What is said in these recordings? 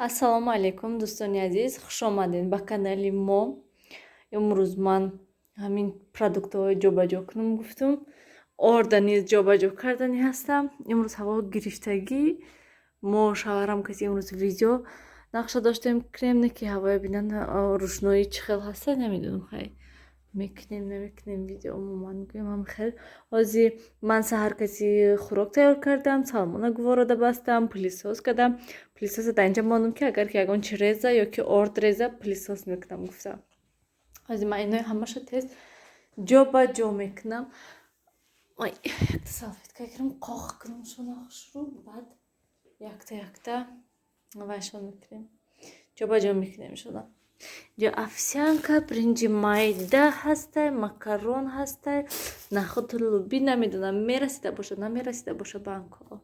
Ассалому алайкум, дӯстони азиз, хушомадед ба канали мо. Имрӯз ман ҳамин продуктҳои ҷобаҷо кунам гуфтум. Орда низ ҷобаҷо кардани ҳастам. Имрӯз ҳаво гирифтагӣ. Мо шавҳарам каси имрӯз видео нақша доштем кунем, не ки ҳавоя бинан, рӯшноӣ чӣ хел ҳаста, намедонам, хай мекунем, намекунем видео, умуман гӯям ҳам хел. Ҳозир ман саҳар каси хӯрок тайёр кардам, салмона гуворода бастам, пылесос кардам. Пылесоса дар инҷа мондам, ки агар ки ягон чи реза ё ки орд реза, пылесос мекунам гуфтам. Ҳозир ман инои ҳамаша тез ҷобаҷо мекунам. Ой, якта салфетка гирам, қоқ кунам шона хушрӯ, баъд якта якта вайшон мекунем, ҷобаҷо мекунем шона. Инҷо овсянка, бринҷи майда ҳастай, макарон ҳастай, нахуду луби, намедонам, мерасида бошад, намерасида боша банкҳо.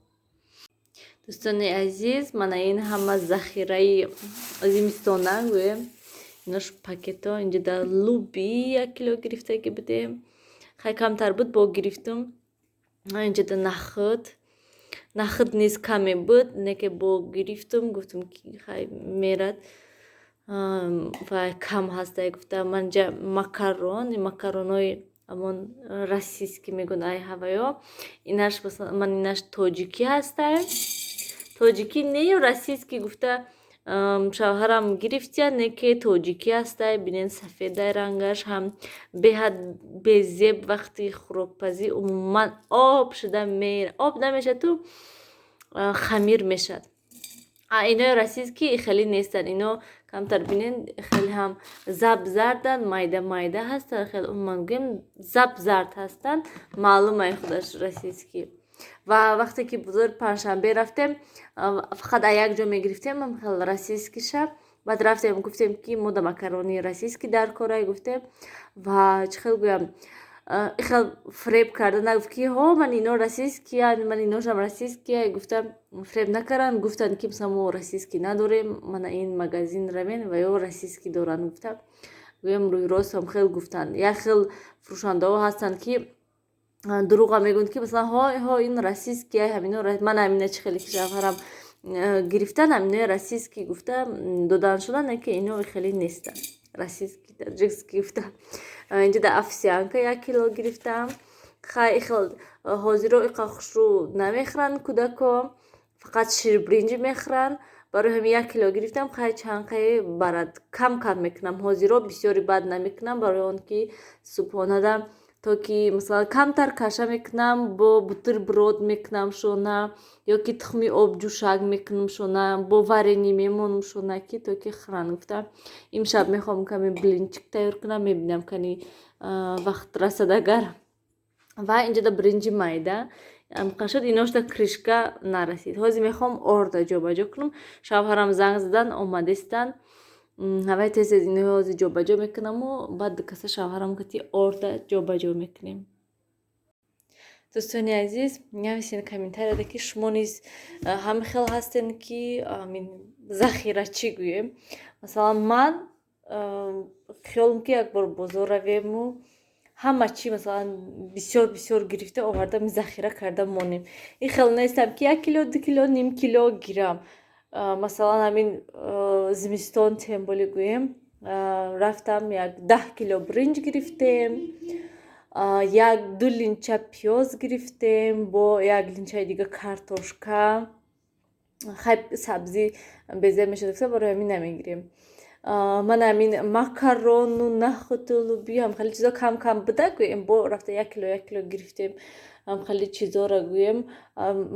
Дӯстони азиз, мана ин ҳама захираи зимистона гӯем. Инош пакетҳо. Инҷо дар луби 1 кило гирифтагӣ будем. Хай, камтар буд, бо гирифтум. Инҷо да нахуд. Нахуд низ каме буд, не ки бо гирифтум, гуфтум ки хай мерад ва кам ҳастай гуфта. Манҷа макарон, макаронҳои ҳамон российский мегӯянд, ай ҳаваё. Инаш ман инаш тоҷикӣ ҳастай. Тоҷикӣ нею российский гуфта шавҳарам гирифтия, не ки тоҷикӣ ҳастай. Бинед, сафедай рангаш ҳам беҳад безеб. Вақти хӯрокпазӣ умуман об шуда мера, об намешавад, ту хамир мешавад. А инои российский хеле нестанд. Ино камтар, бинед, хеле ҳам забзарданд, майда майда ҳастанд, хеле умуман гӯем, забзард ҳастанд. Маълум ай худаш российский. Ва вақте ки бузург панҷшанбе рафтем, фақат а як ҷо мегирифтем хел российский ша. Баъд рафтем, гуфтем, ки мо да макарони российский дар корай гуфтем. Ва чӣ хел гӯям, хел фреб карда нагуфт, ки ҳо, ман ино российскиян, ман иношам российския гуфтам, фреб накарданд. Гуфтанд, ки масалан, мо российский надорем, мана ин магазин равен ва ё российский доранд гуфтам. Гӯям, рӯи ростам хел гуфтанд. Як хел фурӯшандаҳо ҳастанд, ки дурӯға мегӯянд, ки масалан, ҳо ҳо, ин российския, ҳамино. Ман ҳамина чӣ хеле ки шавҳарам гирифтан, ҳаминои российский гуфта додан шудан, ки ино хеле нестанд российский, таджикский гуфта. Инҷа да овсянка 1 кило гирифтам. Хай, хел ҳозиро иқа хушрӯ намехӯранд кӯдако, фақат ширбиринҷ мехӯранд. Барои ҳамин 1 кило гирифтам. Хай, чанд қае барад, кам кам мекунам. Ҳозиро бисёри бад намекунам, барои он ки субҳонада то ки масалан камтар каша мекунам, бо бутерброд мекунам шона ё ки тухми обҷӯшак мекунам шона, бо варенье мемонам шона, ки то ки хӯранд гуфта. Имшаб мехоҳам каме блинчик тайёр кунам, мебинам, кани вақт расад агар. Ва инҷода бринҷи майда шуд, иношда крышка нарасид. Ҳозир мехоҳам орда ҷобаҷо кунам. Шавҳарам занг задан, омадистанд. Ҳавай тез тез инои ҳозир ҷобаҷо мекунаму баъд каса шавҳарам кати орда ҷобаҷо мекунем. Дӯстони азиз, нависен комментарияда, ки шумо низ ҳамин хел ҳастен, ки ҳамин захирачӣ гӯем. Масалан, ман хиёлам, ки як бор бозор равему ҳама чӣ масалан бисёр бисёр гирифта оварда, захира карда монем. Ин хел нестам, ки 1 кило, 2 кило, ним кило гирам. Масалан, ҳамин зимистон темболи гӯем, рафтам, як 10 кило бринҷ гирифтем, як ду линча пиёз гирифтем, бо як линчаи дига картошка. Хай, сабзӣ безеб мешавад гуфта, барои ҳамин намегирем. Ман ҳамин макарону нахуду лубиё, ҳам хеле чизо кам кам буда гӯем, бо рафта 1 кило, 1 кило гирифтем. Ҳам хеле чизоро гӯем,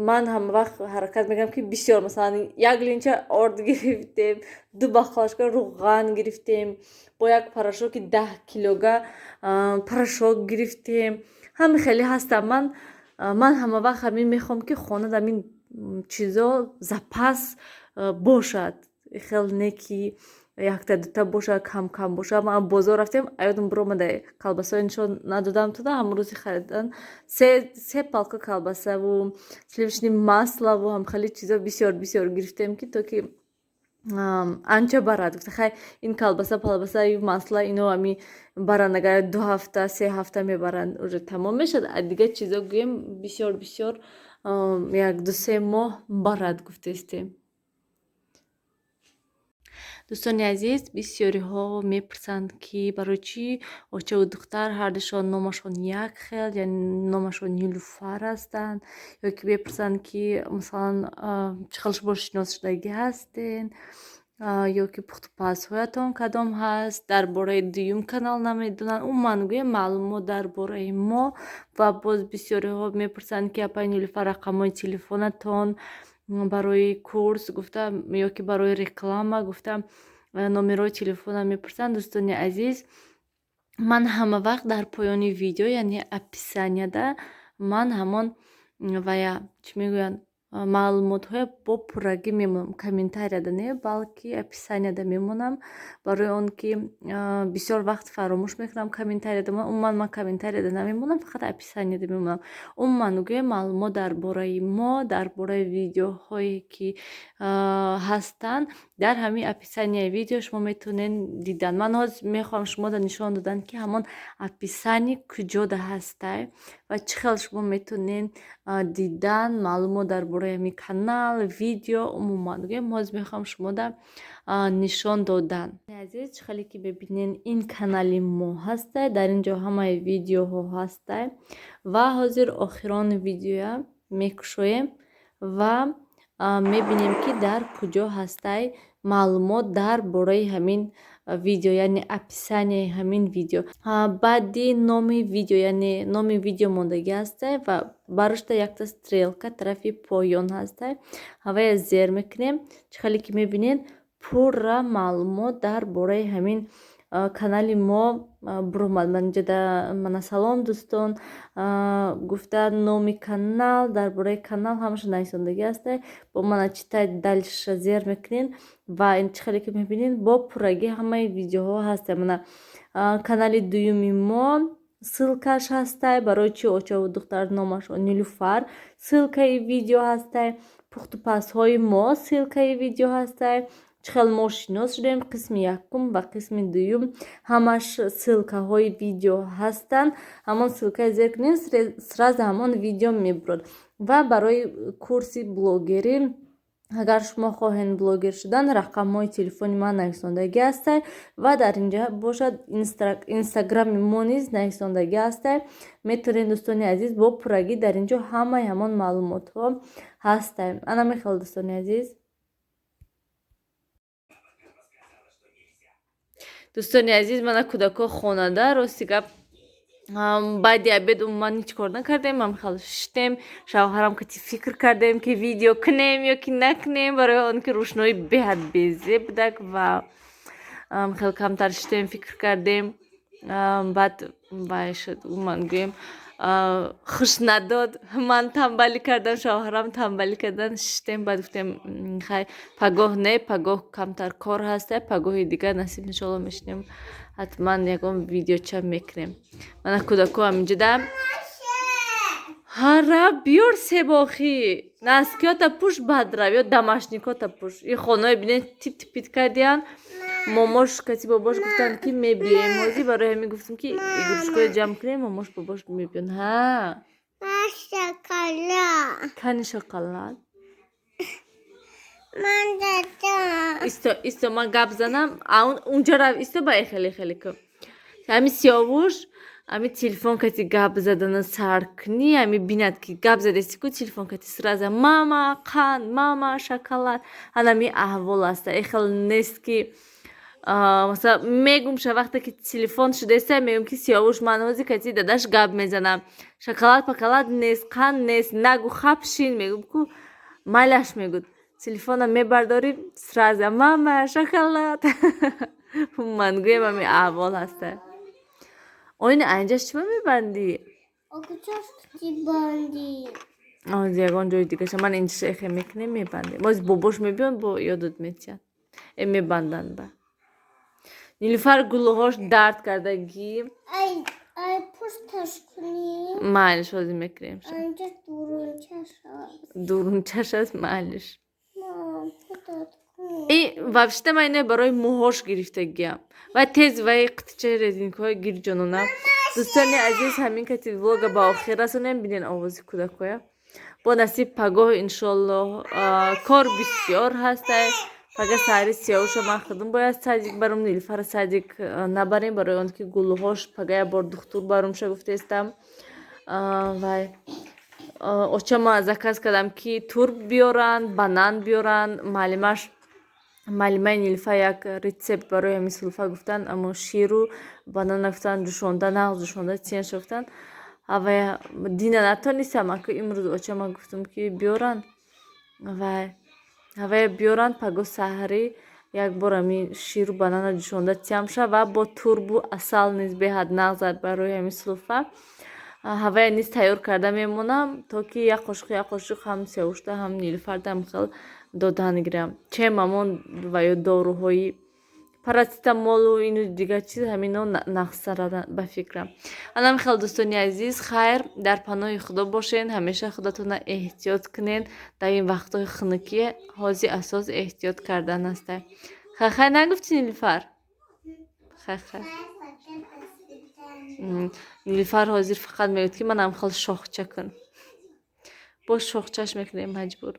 ман ҳама вақт ҳаракат мекунам, ки бисёр, масалан, як линча орд гирифтем, ду баклажка руған гирифтем, бо як порошоки 10 килога порошок гирифтем. Ҳами хеле ҳастам ман. Ман ҳама вақт ҳамин мехоҳам, ки хонада ҳамин чизо запас бошад, хел не ки якта дута бошад, кам кам бошад. Ман бозор рафтем, аёдам биромада, колбасаҳои нишон надодам туда. Ҳамон рӯзи харидан се палка колбасаву сливочный маслову ҳам хеле чизо бисёр бисёр гирифтем, ки то ки анча барад гуфта. Хай, ин колбаса, палбаса, масла, ино ами баранд, агар 2 ҳафта, 3 ҳафта мебаранд, уже тамом мешавад. А дигар чизо гӯем, бисёр бисёр як ду се моҳ барад гуфтестем. Дӯстони азиз, бисёриҳо мепурсанд, ки барои чӣ очаву духтар ҳардушон номашон як хел, яъне номашон Нилуфар ҳастанд, ё ки мепурсанд, ки масалан, чӣ хел шумо шиносшудагӣ ҳастен, ё ки пухтупазҳоятон кадом ҳаст, дар бораи дуюм канал намедонанд. Умуман гӯем, маълумот дар бораи мо. Ва боз бисёриҳо мепурсанд, ки апай Нилуфар, рақамҳои телефонатон барои курс гуфта ё ки барои реклама гуфта номерҳои телефона мепурсанд. Дӯстони азиз, ман ҳама вақт дар поёни видео, яъне описанияда, ман ҳамон вая, чӣ мегӯянд, маълумотҳоя бо пуррагӣ мемонам. Комментарияда не, балки описанияда мемонам, барои он ки бисёр вақт фаромӯш мекунам комментарияда. Умуман ман комментарияда намемонам, фақат описанияда мемонам. Умуман гӯем, маълумот дар бораи мо, дар бораи видеоҳое ки ҳастанд, дар ҳамин описанияи видео шумо метавонед дидан. Ман ҳозир мехоҳам шуморо нишон додан, ки ҳамон описание куҷода ҳастай ва чӣ хел шумо метавонед дидан маълумот дар бораи ҳамин канал, видео. Умуман гӯем, ҳозир мехоҳам шумода нишон додан. Азиз, чӣ хеле ки мебинед, ин канали мо ҳастай, дар ин ҷо ҳамаи видеоҳо ҳастай. Ва ҳозир охирон видеоя мекушоем ва мебинем, ки дар куҷо ҳастай маълумот дар бораи ҳамин видео, яъне описанияи ҳамин видео. Баъди номи видео, яъне номи видео мондагӣ ҳастай ва барушта якта стрелка тарафи поён ҳастай. Ҳавая зер мекунем. Чӣ хеле ки мебинед, пурра маълумот дар бораи ҳамин канали мо буромад. Ман инҷода мана «Салом, дӯстон» гуфта, номи канал, дар бораи канал ҳамаша нависондагӣ ҳастай. Бо мана «Читать дальше» зер мекунед ва чӣ хеле ки мебинед, бо пуррагӣ ҳамаи видеоҳо ҳастай. Мана канали дуюми мо ссылкаш ҳастай, барои чӣ очаву духтар номашон Нилуфар, ссылкаи видео ҳастай, пухтупазҳои мо ссылкаи видео ҳастай, чӣ хел мо шинос шудем, қисми якум ва қисми дуюм, ҳамаш ссылкаҳои видео ҳастанд. Ҳамон ссылкаи зер кунед, сразу ҳамон видео мебурад. Ва барои курси блогерӣ, агар шумо хоҳед блогер шудан, рақамҳои телефони ман нависондагӣ ҳастай ва дар инҷа бошад, инстаграми мо низ нависондагӣ ҳастай. Метавонед, дӯстони азиз, бо пуррагӣ дар инҷо ҳамаи ҳамон маълумотҳо ҳастай. Ана мехел, дӯстони азиз. Дӯстони азиз, мана кӯдакҳо хонада. Рости гап, баъди обед умуман ҳеҷ кор накардем, ҳамхел шиштем. Шавҳарам кати фикр кардем, ки видео кунем ё ки накунем, барои он ки рӯшноӣ беҳад безеб будак. Ва хел камтар шиштем, фикр кардем, баъд вай шуд. Умуман гӯем, хуш надод. Ман тамбалӣ кардам, шавҳарам тамбалӣ кардан, шиштем. Баъд гуфтем: «Хай, пагоҳ не, пагоҳ камтар кор ҳаста, пагоҳи дигар насиб, иншоалло, мешинем, ҳатман ягон видеоча мекунем». Мана кӯдако ҳаминҷода. Ҳара биёр себохӣ, носкиёта пӯш, баъд рав ё домашникота пӯш. И хонаҳое бинед, тип типит кардиян. Момош кати бобош гуфтанд, ки мебием ҳозир. Барои ҳамин гуфтем, ки игрушкаҳои ҷамъ кунем, момош бобош мебиён. Ҳа, кани шоколад? Исто, исто, ман гап занам. Унҷо рав, исто, ба хеле хеле ку. Ҳами Сиёвуш ами телефон кати гап задана сар кунӣ, ами бинад, ки гап задеси ку телефон кати, сразу «Мама, қанд, мама, шоколад». Ҳанами аҳвол аста. Эхел нест, ки масалан, мегумша вақте ки телефон шудаеста, мегӯм, ки «Сиёвуш, ман ҳозир кати дадаш гап мезанам, шоколад пакалад нест, қанд нест, нагу, хап шин», мегӯм ку, майлаш, мегӯд. Телефона мебардорӣ, сразу «Мама, шоколад». Ман гӯям, ами аҳвол ҳаста. Оина, айнҷаш чима мебандӣ? Ягон ҷои дигаша ман инҷаша эхе мекунем, мебандем. Боз бобош мебиён, бо ёдот метиҳанд, э мебанданд. Ба Нилуфар гулӯҳош дард кардагӣ. Майлиш, ҳозир мекунем. Дурунчаш аст, майлиш. И вообще ман ино барои мӯҳош гирифтагиам ва тез вай қитчаи резинкаҳои гирҷонона. Дӯстони азиз, ҳамин кати влога ба охир расонем. Бинен овози кӯдакҳоя. Бо насиб, пагоҳ, иншоллоҳ, кор бисёр ҳастай. Пага саҳари Сиявуша ман худам бояд садик барам, Нилуфарро садик набарем, барои он ки гулӯҳош, пага як бор духтур барумша гуфтаистам. Вай очама заказ кардам, ки турб биёранд, банан биёранд. Муаллимаш, муаллимаи Нилуфар як рецепт барои ҳамин сулфа гуфтанд, аммо ширу банана гуфтанд, ҷӯшонда, нағз ҷӯшонда тиянша гуфтанд. Ҳавая дина натонистам, аку имрӯз очама гуфтам, ки биёранд. Вай ҳавая биёранд, паго саҳарӣ як бор ҳамин ширу банана ҷӯшонда тиямша ва бо турбу асал низ беҳад нағз барои ҳамин сулфа. Ҳавая низ тайёр карда мемонам, то ки як қошуқ, як қошуқ ҳам Сиявушда, ҳам Нилуфарда хел додан гирам. Чем ҳамон ва ё доруҳои парацетамолу ину дигар чиз, ҳамино нағзтара ба фикрам. Анам хел, дӯстони азиз, хайр, дар паноҳи Худо бошен, ҳамеша худатонро эҳтиёт кунен. Дар ин вақтҳои хунукӣ ҳозир асос эҳтиёт кардан аста. Хай, хай нагуфтӣ, Нилуфар? Хай, хай. Нилуфар ҳозир фақат мегӯяд, ки манам хел шохча кун. Боз шохчаш мекунем, маҷбур.